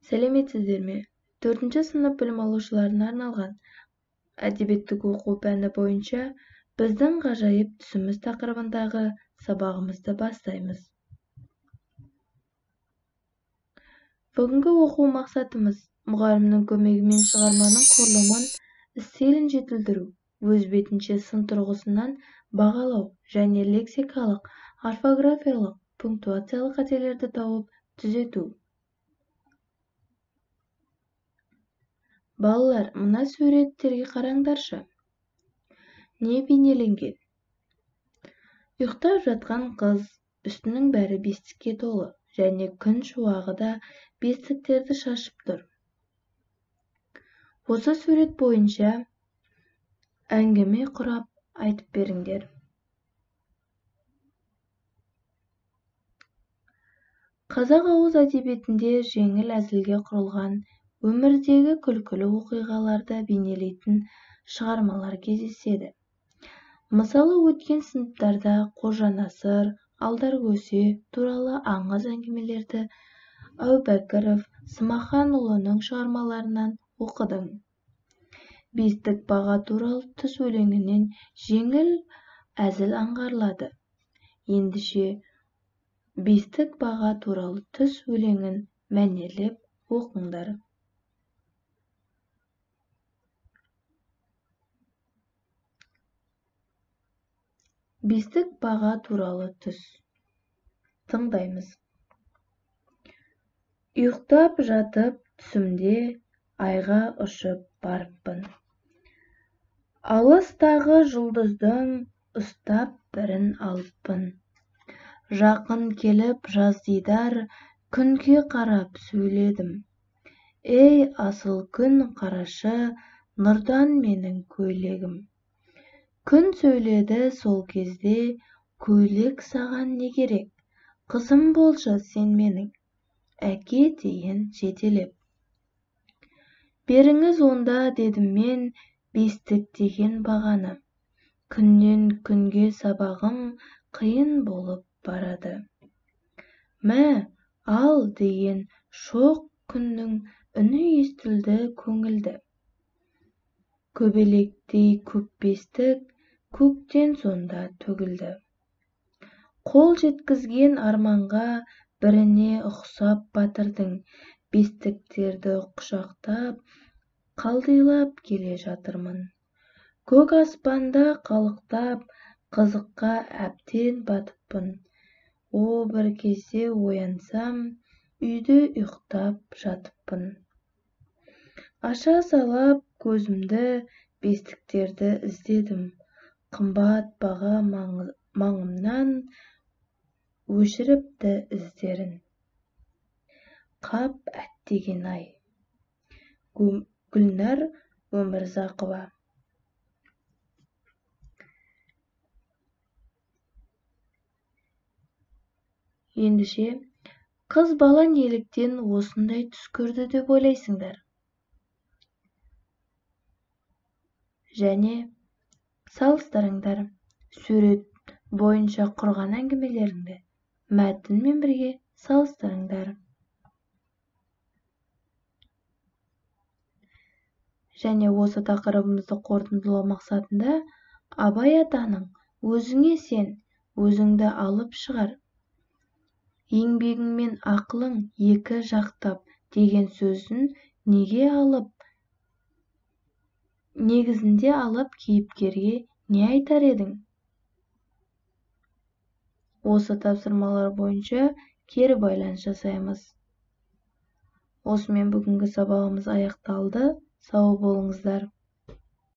Сәлеметсіздер ме? 4-ші сынып білім алушыларына арналған әдебиеттік оқу пәні бойынша біздің ғажайып түсіміз тақырыбындағы сабағымызды бастаймыз. Бүгінгі оқу мақсатымыз мұғалімнің көмегімен шығарманың құрылымын, стилін жетілдіру, өз бетінше сын тұрғысынан бағалау және лексикалық, орфографиялық, пунктуациялық қателерді тауып түзету. Балалар, мына суреттерге қараңдаршы. Не бейнеленген? Ұйықтап жатқан қыз, үстінің бәрі бестікке толы және күн шуағы да бестіктерді шашып тұр. Осы сурет бойынша әңгіме құрап айтып беріңдер. Қазақ ауыз әдебиетінде жеңіл әзілге құрылған өмірдегі күлкілі оқиғаларды бейнелейтін шығармалар кездеседі. Мысалы, өткен сыныптарда Қожанасыр, Алдаркөсе туралы аңыз әңгімелерді Әубәкіров Смаханұлының шығармаларынан оқыдың. Бестік баға туралы түс өлеңінен жеңіл әзіл аңғарылады. Ендеше, бестік баға туралы түс өлеңін мәнерлеп оқыңдар. Бестік баға туралы түс. Тыңдаймыз. Ұйықтап жатып түсімде айға ұшып барыппын. Алыстағы жұлдыздың ұстап бірін алыппын. Жақын келіп жаз дидар күнге қарап сөйледім. Ей, асыл күн, қарашы, нұрдан менің көйлегім. Күн сөйледі сол кезде, көйлек саған не керек? Қызым болшы сен менің, әке дейін жетелеп. Беріңіз онда, дедім мен, бестік деген бағаны. Күннен күнге сабағым қиын болып барады. Мә, ал деген шоқ күннің үні естілді көңілді. Көбелектей көк бестік көктен сонда төгілді. Қол жеткізген арманға біріне ұқсап батырдың, бестіктерді құшақтап, қалдилап келе жатырмын. Көк аспанда қалықтап, қызыққа әбден батыппын. О, бір кезде оянсам, үйде ұйықтап жатыппын. Аша салап көзімді бестіктерді іздедім. Қымбат баға маңымнан өшіріпті іздерін. Қап әттеген-ай. Гүлнар Өмірзақова. Ендеше, қыз бала неліктен осындай түс көрді деп ойлайсыңдар? Және салыстырыңдар. Сурет бойынша құрған әңгімелеріңді мәтінмен бірге салыстырыңдар. Және осы тақырыбымызды қорытындылау мақсатында Абай атаның өзіңе сен, өзіңді алып шығар, еңбегің мен ақылың екі жақтап деген сөзін неге алып, негізінде алып кейіпкерге не айтар едің? Осы тапсырмалар бойынша кері байланыс жасаймыз. Осымен бүгінгі сабағымыз аяқталды. Сау болыңыздар.